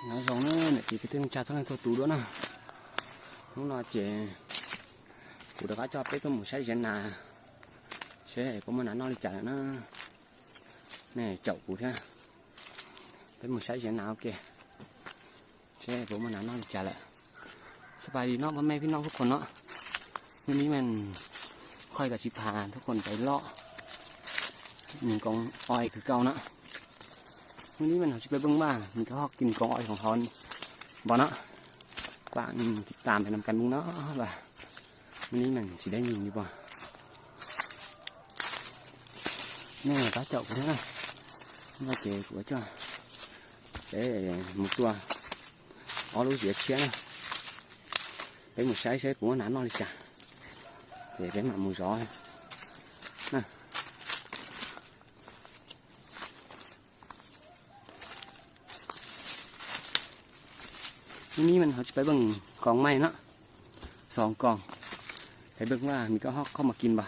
Nói dòng nữa, để thì cái tên cha thằng tôi tú đó nè. Lúc nào chế, cú đã cá cho pet tôi mù sai dễ nà. Sẽ có mà nà no đi chả nè. Nè, chậu cú thế. Pet mù sai dễ nà, ok. ເຊ ໂປມານານອນຈັກແຫຼະ. ສະບາຍດີເນາະ ພໍ່ແມ່ພີ່ນ້ອງທຸກຄົນເນາະ. ມື້ນີ້ແມ່ນຂ້ອຍກໍຊິພາທຸກຄົນໄປເລາະ ໜິງກອງອ້ອຍຄືເກົ່າເນາະ. ມື້ນີ້ແມ່ນເຮົາຊິໄປເບິ່ງວ່າມີກະຮອກກິນກອງອ້ອຍຂອງເຮົາບໍ່ເນາະ. ຝາກຕິດຕາມໄປນຳກັນເບິ່ງເນາະວ່າ ມື້ນີ້ແມ່ນຊິໄດ້ຍິງຢູ່ບໍ່. ແມ່ນຕາເຈົ້າພຸ້ນນະ ມາເຈກວ່າຈ້ອຍ. Ê, một tua. Ó lũ dĩa chia nè. Bé một sai sai cũng nản nó đi chả. Để bé mà một gió. Nè. ມື້ນີ້ແມ່ນເຮົາຊິໄປເບິ່ງກອງໃໝ່ເນາະ ສອງກອງ ໄປເບິ່ງວ່າມີກະຮອກເຂົ້າມາກິນບໍ່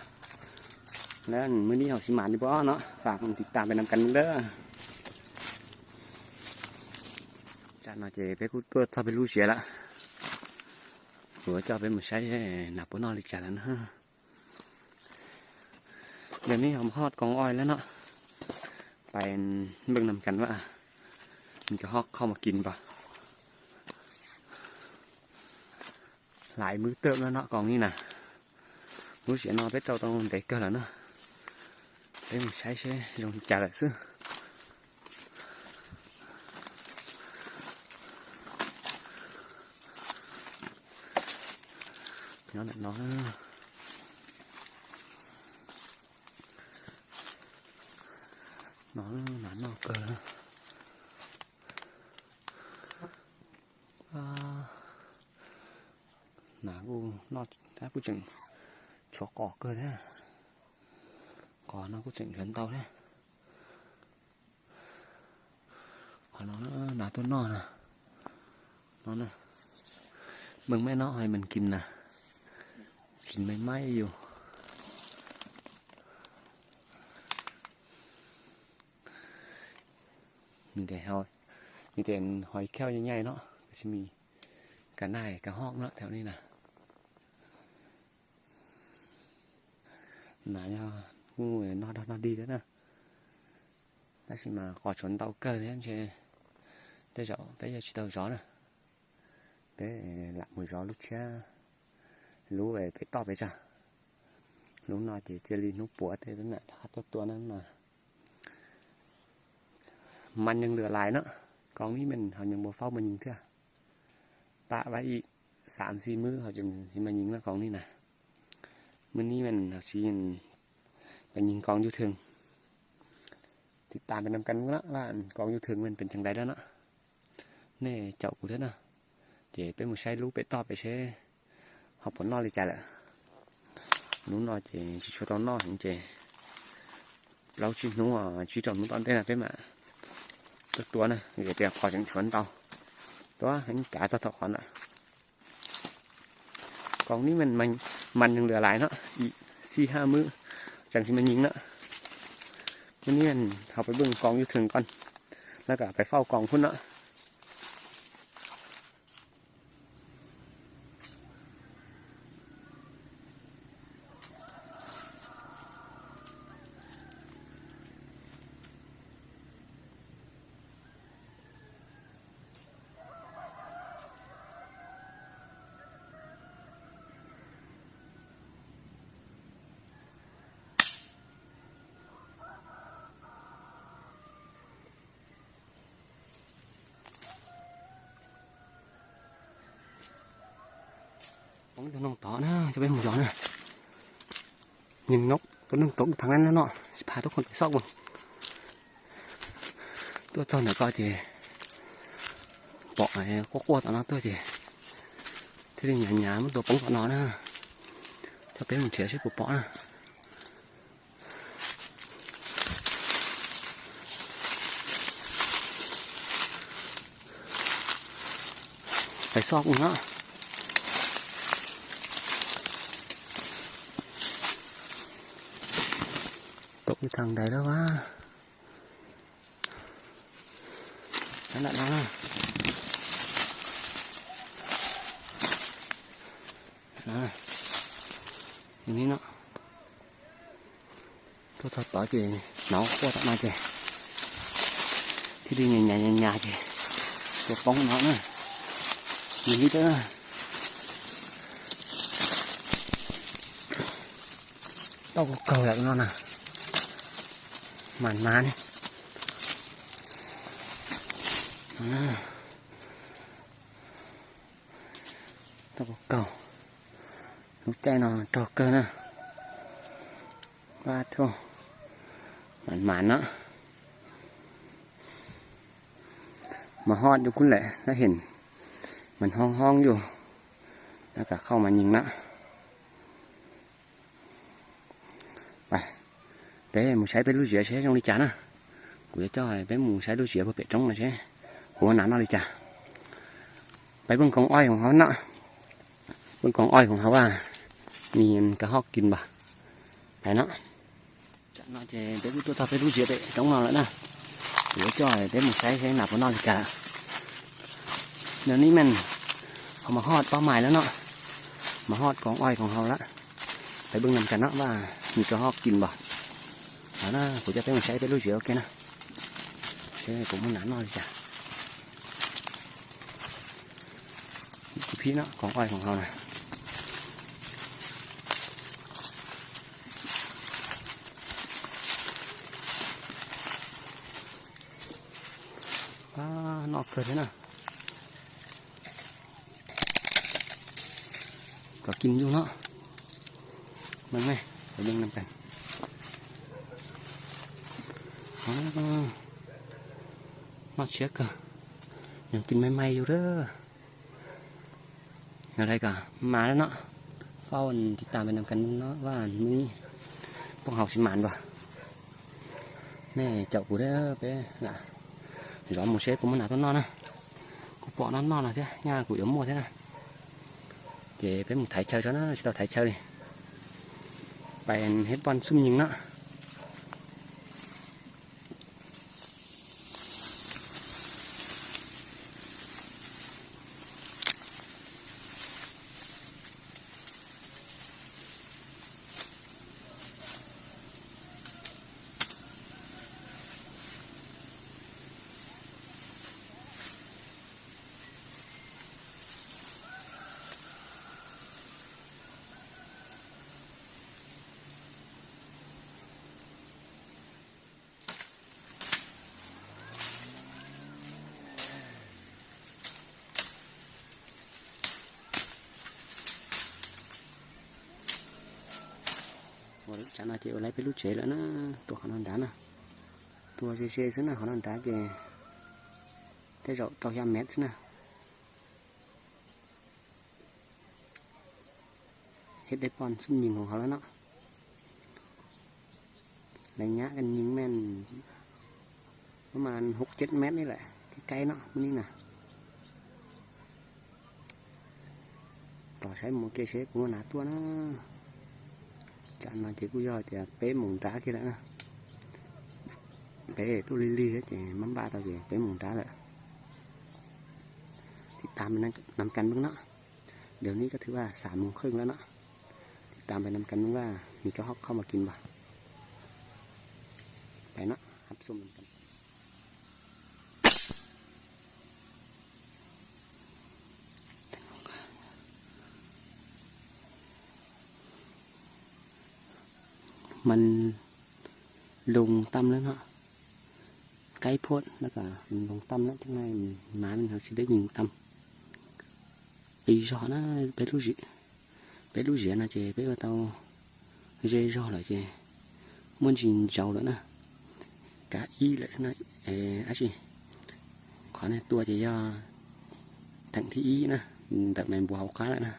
ແລ້ວມື້ນີ້ເຮົາຊິໝານຢູ່ບໍ່ເນາະ. ຝາກຕິດຕາມໄປນຳກັນເດີ. ຈານເນາະ ເຈເປກູຕົວເທົ່າເປັນລູເຊຍລະ ຫົວເຈົ້າເປັນໝູໄຊໜັກບໍ່ນອນລິຈານນັ້ນ. ດຽວນີ້ເຮົາມາຮອດກອງອ້ອຍແລ້ວເນາະ ໄປເບິ່ງນຳກັນວ່າມີກະຮອກເຂົ້າມາກິນບໍ່. ຫຼາຍມື້ເຕີບແລ້ວເນາະກອງນີ້ນະ ຮູ້ເສຍນອນໄປເຕົາຕອງເດັກເກີນແລ້ວເນາະ. ເປັນໃຊ້ເຊລົງຈາກຊື່ ນອນນອນ ນອນນອນເກີນ. ອາ ນາກູນອດ ແຕ່ກູຈຶ່ງຊອກອອກເກີນແທ້ ກໍນາກູຈຶ່ງເດີນເຕົາແທ້. ຂໍລອງນະ ໜາຕົວນ້ອຍນະ ນ້ອຍນະ. ເບິ່ງແມ່ນ້ອຍໃຫ້ມັນກິນນະ ກິນໃໝ່ໆຢູ່. ມີແຕ່ຫອຍ ມີແຕ່ຫອຍແຂ້ວໃຫຍ່ໆເນາະ ກໍຊິມີກະໜ່າຍກະຮອກເນາະ ແຖວນີ້ນະ. ນາຍອດ ງູນອດ ນອດດີເດີນະ. ແຕ່ຊິມາຂໍຊົນເຕົາເກີນແທ້ເຊ ແຕ່ເຈົ້າ ແຕ່ຢ່າຊິເຕົາຈອນນະ. ເດ້ ລະມື້ຈອລຸເຊຍ ລູໄປຕໍ່ໄປຈ້າ ລູນອດເຈເຈລີນູປົວເຕເປັນນະ ຮັດຕົວນັ້ນນະ. ມັນຍັງເຫຼືອຫຼາຍເນາະ ກອງນີ້ແມ່ນເຮົາຍັງບໍ່ເຝົ້າມາຍິງເທື່ອ ປະໄວ້ອີກສາມສີ່ມື້ເຮົາຈຶ່ງຊິມາຍິງເນາະກອງນີ້ນະ. ມື້ນີ້ແມ່ນເຮົາຊິໄປຍິງກອງຢູ່ເທິງ ຕິດຕາມໄປນຳກັນເນາະວ່າອັນກອງຢູ່ເທິງແມ່ນເປັນຈັ່ງໃດແລ້ວເນາະ. ແນ່ເຈົ້າກູເດີນະ ເຈເປັນໝູໄຊລູໄປຕໍ່ໄປເຊ ຮອບຜົນນອນເລີຍຈ້າລະ. ໜູນ້ອຍເຈຊິຊວນຕອນນອນເຈ ລາວຊິໜູຊິຈອມໜູຕອນເດນະເປັນມາຕົວນະ ເດຕຽມຂໍຈັ່ງຊວນເຕົາຕົວໃຫ້ມັນກາຈະເທົ່າຂອນນະ. ກອງນີ້ມັນ ມັນ ມັນຍັງເຫຼືອຫຼາຍເນາະ ອີກສີ່ຫ້າມື້ຈັ່ງຊິມາຍິງເນາະ. ມື້ນີ້ເຮົາໄປເບິ່ງກອງຢູ່ເທິງກ່ອນ ແລ້ວກໍໄປເຝົ້າກອງພຸ້ນເນາະ. ໂອ້ຍ ຕົວໜຶ່ງຕໍ່ນະ ຈະເປັນໝູຢອນນະ ຍິງນົກຕົວໜຶ່ງຕົກຢູ່ທາງນັ້ນແລ້ວເນາະ ຊິພາທຸກຄົນໄປຊອກເບິ່ງ. ຕົວເຈົ້ານະກໍເຈ ເປາະໄອ້ກົວໆຕອນນັ້ນຕົວເຈ ທີ່ໄດ້ຫຍ້າໆມັນຕົວປົງຕອນນອນນະ ຈະເປັນເສຍຊິປົວເປາະນະ. ໄປຊອກເນາະ ຕົກຢູ່ທາງໃດແລ້ວວະ ນັ້ນນະ ນັ້ນນະ. ອ່າ ນີ້ເນາະ ໂຕເທົ່າຕອເຈ ເນົາໂຄດອອກມາເຈ ທີ່ດິນຫຍ້າໆໆເຈ ຕົວປ່ອງເນາະນະ ນີ້ເດີ ໂຕເກົ່າໆແລ້ວເນາະນະ ໝານໆ ອ່າ. ໂຕເກົ່າໆ ລູກໃຈເນາະ ໂຕເກົ່າເນາະ ປາດໂທ້ ໝານໆເນາະ ມາຮອດຢູ່ພຸ້ນແຫຼະ ລະເຫັນມັນຮ້ອງໆຢູ່ ລະກະເຂົ້າມາຍິງເນາະ. ໄປ ເປັນໝູ່ໄຊເປັນລູກເສືອເຊ ຈົ່ງລິຈານະ ກູຈະເຈົ້າໃຫ້ເປັນໝູ່ໄຊລູກເສືອເພື່ອເປັນຕົງນະເຊ ໂຫ ໜານອນລິຈາ ໄປເບິ່ງກອງອ້ອຍຂອງເຮົາເນາະ ເບິ່ງກອງອ້ອຍຂອງເຮົາວ່າມີອັນກະຮອກກິນບໍ່ ໄປເນາະ ຈະເນາະເຈ ເປັນໂຕເທົ່າເປັນລູກເສືອເປັນຕົງນອນລະນະ ກູຈະເຈົ້າໃຫ້ເປັນໝູ່ໄຊໃຊ້ໜາປະນອນລິຈາ ດຽວນີ້ແມ່ນເຮົາມາຮອດເປົ້າໝາຍແລ້ວເນາະ ມາຮອດກອງອ້ອຍຂອງເຮົາລະ ໄປເບິ່ງນຳກັນເນາະວ່າມີກະຮອກກິນບໍ່ ເອົານະ ກູຈະໄປໝູ່ໄຊເປັນລູກເສືອ ໂອເຄນະ ໂອເຄ ກູໝູ່ໜານອນລິຈາ ຢູ່ພີ້ເນາະ ກອງອ້ອຍຂອງເຮົານະ ປາດ ນອກເກີດເລີຍນະ ກະກິນຢູ່ເນາະ ເບິ່ງແມ ໄປເບິ່ງນຳກັນ ອາ ນອກເຊກກະຍັງກິນໃໝ່ໆຢູ່ເດີ. ແນວໃດກະມາແລ້ວເນາະ ເຝົ້າຕິດຕາມໄປນຳກັນເນາະ ວ່າມື້ນີ້ພວກເຮົາຊິໝານບໍ່ ແນ່ເຈົ້າກູເດີເປນະ ຍອມໝູ່ເຊກູມາໜາຕົວນອນນະ ກູປອກນອນນອນນະເທ ຍ່າກູເອວມົວເທນະ ເຈເປັນໄຖເຊີຊະນະ ຊິເອົາໄຖເຊີນີ້ ໄປເຮັດບ່ອນຊຸ່ມຍິງເນາະ. ໂອ້ ຈານອາເຈໂອໄລເປັນລູກເຈແລ້ວນະ ຕົວຂອງນອນດານະ ຕົວເຊໆ ຊະນະ ຂອງນອນດາເຈ ແຕ່ເຈົ້າເກົ້າສິບແມັດຊະນະ. ເຮັດໄດ້ບ່ອນຊຸ່ມຍິງຂອງເຮົາແລ້ວເນາະ ໄລຍະການຍິງແມ່ນປະມານຫົກເຈັດແມັດນີ້ແຫຼະ ໃກ້ໆເນາະມື້ນີ້ນະ ຕໍ່ໃຊ້ໝູ່ເກເຊກູໜາຕົວນະ ຈານມາເຈກູຢໍເຈເປໝູ່ຕາກີ້ແລ້ວນະ ເປໂຕລີລີເຈມັນບາດເອົາເຈເປໝູ່ຕາແລ້ວ ຕິດຕາມໄປນຳກັນເບິ່ງເນາະ. ດຽວນີ້ກະຖືວ່າສາມໂມງເຄິ່ງແລ້ວເນາະ ຕິດຕາມໄປນຳກັນເບິ່ງວ່າມີກະຮອກເຂົ້າມາກິນບໍ່ ໄປເນາະ ຮັບຊົມນຳກັນ ມັນລົງຕ່ຳແລ້ວເນາະ ໃກ້ໂພດ ແລ້ວກະມັນລົງຕ່ຳແລ້ວ ຈັກໜ້ອຍມາມັນເຮົາຊິໄດ້ຍິງຕ່ຳ ໄປຢໍນະ ໄປລູກເຊ ໄປລູກເຊນະເຈ ໄປເອີເຕົາເຈຢໍລະເຈ ມັນຊິເຈົ້າລະນະ ກະອີ່ລະນະ ເອ ອາຊີ ຂໍແນຕົວເຈຢໍ ທັງທີ່ອີ່ນະ ແບບແມ່ນບໍ່ເຮົາກາລະນະ.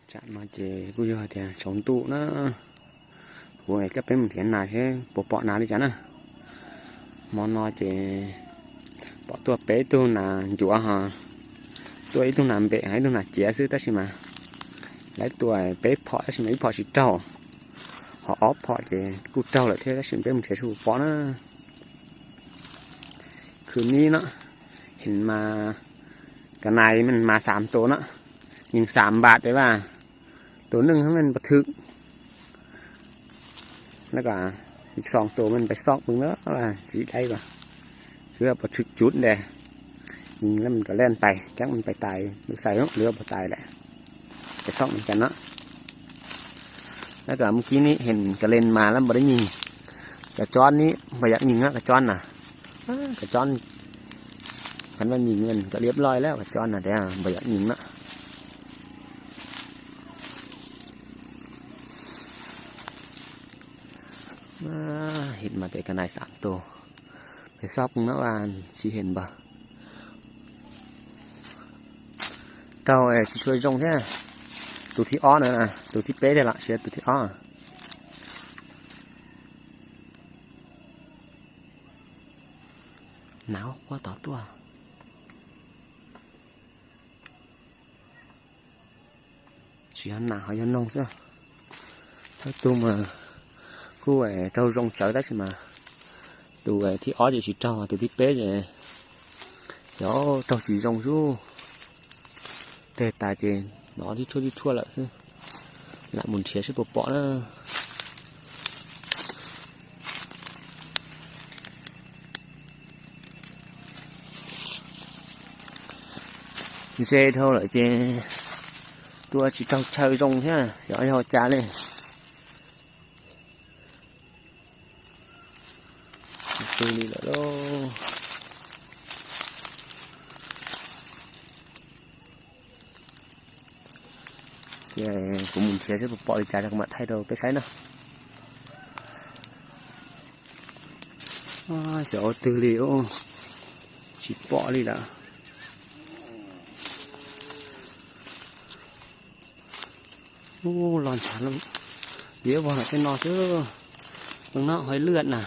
Chả nói chê, gu yo thì sống tụ na. Gu ai ka pem thian na chê, po po na li chả na. Mo no chê, po tua pe tu na jua ha. Tua i tu na be, hai tu na chia sư ta si ma. Lai tua pe po ta si ma, i po si trâu. Ho o po chê, gu trâu la chê ta si pem thian su po na. ຄືນນີ້ເນາະ ເຫັນມາ ກະນາຍມັນມາສາມໂຕເນາະ ຍິງສາມບາດ ແຕ່ວ່າໂຕໜຶ່ງຫັ້ນມັນບໍ່ຖືກ ແລ້ວກະອີກສອງໂຕມັນໄປຊອກເບິ່ງເນາະວ່າຊິໄດ້ບໍ່ ຄືວ່າບໍ່ຖືກຈຸດແດ່ ຍິງແລ້ວມັນກະແລ່ນໄປ ຈັກມັນໄປຕາຍຢູ່ໃສເນາະ ຫຼືວ່າບໍ່ຕາຍແຫຼະ. ໄປຊອກນຳກັນເນາະ ແລ້ວກະມື້ກີ້ນີ້ເຫັນກະເລັນມາແລ້ວບໍ່ໄດ້ຍິງ ກະຈ້ອນນີ້ບໍ່ຢາກຍິງເນາະ ກະຈ້ອນນະ ເອີ ກະຈ້ອນ ຄັນວ່າຍິງມັນກະລຽບລ້ອຍແລ້ວ ກະຈ້ອນນະ ແຕ່ບໍ່ຢາກຍິງເນາະ ອາ ເຫັນມາແຕ່ກະນາຍສາມໂຕ ໄປຊອກເບິ່ງເນາະວ່າຊິເຫັນບໍ່. Tao, ê, chỉ xuôi rông thế. Tụi thịt ó nữa nè, tụi thịt bé đây là sẽ tụi thịt ó. Não quá tỏ tua. Chỉ ăn nặng hỏi cho nông chứ. Thôi tụi mà, cô, ê, trâu rông chở đó chứ mà. Tụi, ê, thịt ó thì chỉ trâu, tụi thịt bé thì, thì ó trâu chỉ rông chứ. Tê tài thì nó đi thua đi thua lợ chứ. Lại muốn chia chứ bộ bỏ nữa. ເຊເທົ່າໃດເຈ ຕົວຊິເທົ່າເຊົາລົງແທ້ ຢ່າເອົາຈາເລີຍ ຕົວນີ້ລະໂລ ເຈົ້າ ກູໝູນເຊ ເຈົ້າບໍ່ເປາະອີກຈາກມາໄທໂດໄປໃສເນາະ ອ້າຍ ຊິເອົາຕື່ລີ ໂອ້ ຊິເປາະລີລະ ໂອ້ ລອນສາລະ ດຽວບໍ່ໃຫ້ເປັນນອກເດີ ເບິ່ງເນາະ ຮອຍເລືອດນະ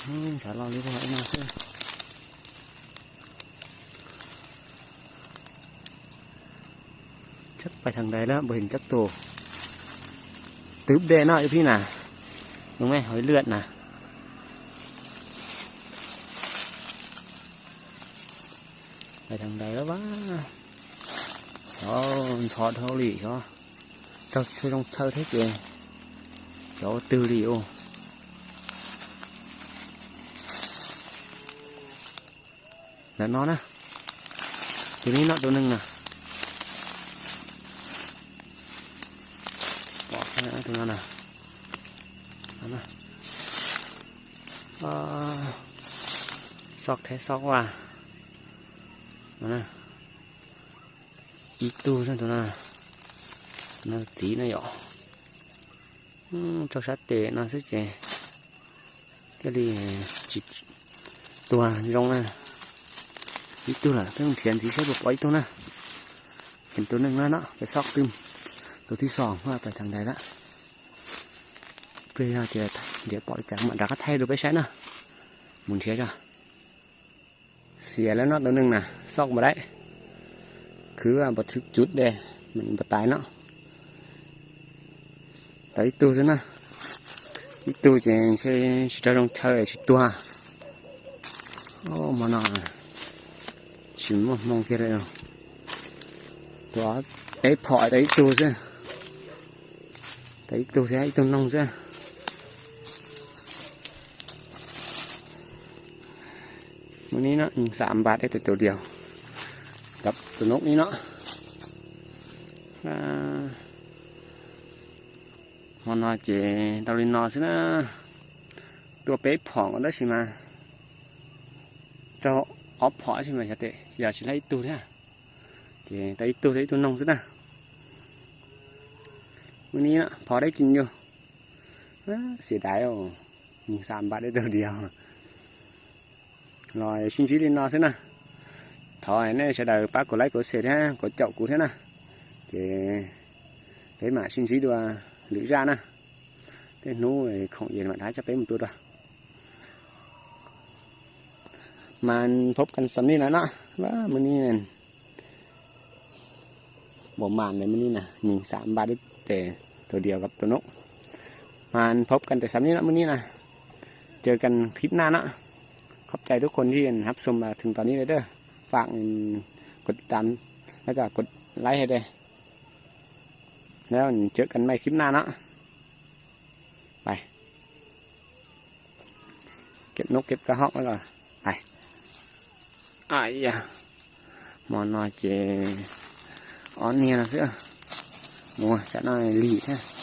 ອືມ ສາລະ ດຽວບໍ່ໃຫ້ເປັນນອກເດີ. ຈັກໄປທາງໃດແລ້ວ ບໍ່ເຫັນຈັກໂຕ ຕຶບແດ່ເນາະຢູ່ພີ້ນະ ເບິ່ງແມ ຮອຍເລືອດນະ ໄປທາງໃດແລ້ວຫວາ ໂອ້ ມັນຖອດເຮົາລີເນາະ ເຈົ້າຊ່ວຍລອງເຊີເທເກ ເຈົ້າຕື່ລີໂອ. ແລ້ວເນາະນະ ຕົວນີ້ເນາະ ຕົວໜຶ່ງນະ ປອກນະ ຕົວນັ້ນນະ ເອົານະ ອາ ຊອກແທ້ຊອກວ່າ ເອົານະ ອີກຕູ້ຊັ້ນຕົວນັ້ນນະ ນະ ຕີນະຫຍໍ ອືມ ເຈົ້າຊາເຕນະ ຊື່ເຈ ກະດີຈິຕົວລົງນະ ອີກຕູ້ລະ ເພິ່ນຖຽນຊິໃຊ້ບໍ່ປ່ອຍອີກຕູ້ນະ ເຫັນຕົວໜຶ່ງແລ້ວເນາະ ໄປຊອກຕື່ມ ຕົວທີສອງວ່າໄປທາງໃດລະ ເພື່ອຈະ ດຽວປ່ອຍຈາກມາດັກໄທດູໄປໃຊ້ນະ ໝູນເຊຈ້າ. ເສຍແລ້ວເນາະ ຕົວໜຶ່ງນະ ຊອກບໍ່ໄດ້ ຄືວ່າບໍ່ຖືກຈຸດເດ້ ມັນບໍ່ຕາຍເນາະ ຕາຍອີກຕູ້ຊັ້ນນະ ອີກຕູ້ຈະໃຊ້ຊິຕາລົງເທີຊິຕົວ ໂອ້ ມານອນ ຊິມມອງເກເຣ ຕົວໄອ້ພໍໄດ້ອີກຕູ້ຊະ ໄດ້ອີກຕູ້ຊະ ອີກຕູ້ໜຶ່ງຊະ ມື້ນີ້ເນາະ ຍິງສາມບາດໄດ້ແຕ່ໂຕດຽວ ກັບໂຕນົກນີ້ເນາະ ອາ ຮອນອເຈ ຕາລິນນອຊິນະ ຕົວເປະຜອງກໍໄດ້ຊິມາ ເຈົ້າອອບພໍຊິມາ ຊະເຕ ຢາກຊິໄລ່ຕູ້ແທ້ ເຈ ໄດ້ອີກຕູ້ ໄດ້ອີກຕູ້ໜຶ່ງຊະນະ ມື້ນີ້ນະ ພໍໄດ້ກິນຢູ່ ເອີ ເສຍດາຍ ໂອ້ ຍິງສາມບາດໄດ້ໂຕດຽວ ລອຍຊິນຊິລິນນອຊະນະ ໄ ຂໍໃຫ້ແນ່ຊະດາ ປາກົດໄລກົດແຊແທ້ ກົດເຈົ້າກູແທ້ນະ ເຈ ເປັນມາຊິນຊີດວາ ຫຼື ຈານະ ເປັນໜູຂອງເຢັນມາໄດ້ຈະເປັນຕົວດວ ມາພົບກັນສ່ຳນີ້ລະເນາະ ວ່າມື້ນີ້ນັ້ນ ບໍ່ໝານເລີຍມື້ນີ້ນະ ຍິງສາມບາດແຕ່ຕົວດຽວກັບຕົວນົກ ມາພົບກັນແຕ່ສ່ຳນີ້ເນາະມື້ນີ້ນະ ເຈີກັນຄລິບໜ້າເນາະ ຂອບໃຈທຸກຄົນທີ່ຮັບຊົມມາເຖິງຕອນນີ້ເດີ ຝາກກົດຕິດຕາມ ແລ້ວກໍກົດໄລໃຫ້ແດ່ ແລ້ວເຈີກັນໃໝ່ຄລິບໜ້າເນາະ ໄປ ເກັບນົກເກັບກະຮອກແລ້ວກໍໄປ ອາຍຍາ ໝໍນ້ອຍເຈ ອ່ອນເຮຍລະເສືອ ໂອ້ຍ ຈະນ້ອຍຫຼີແທ້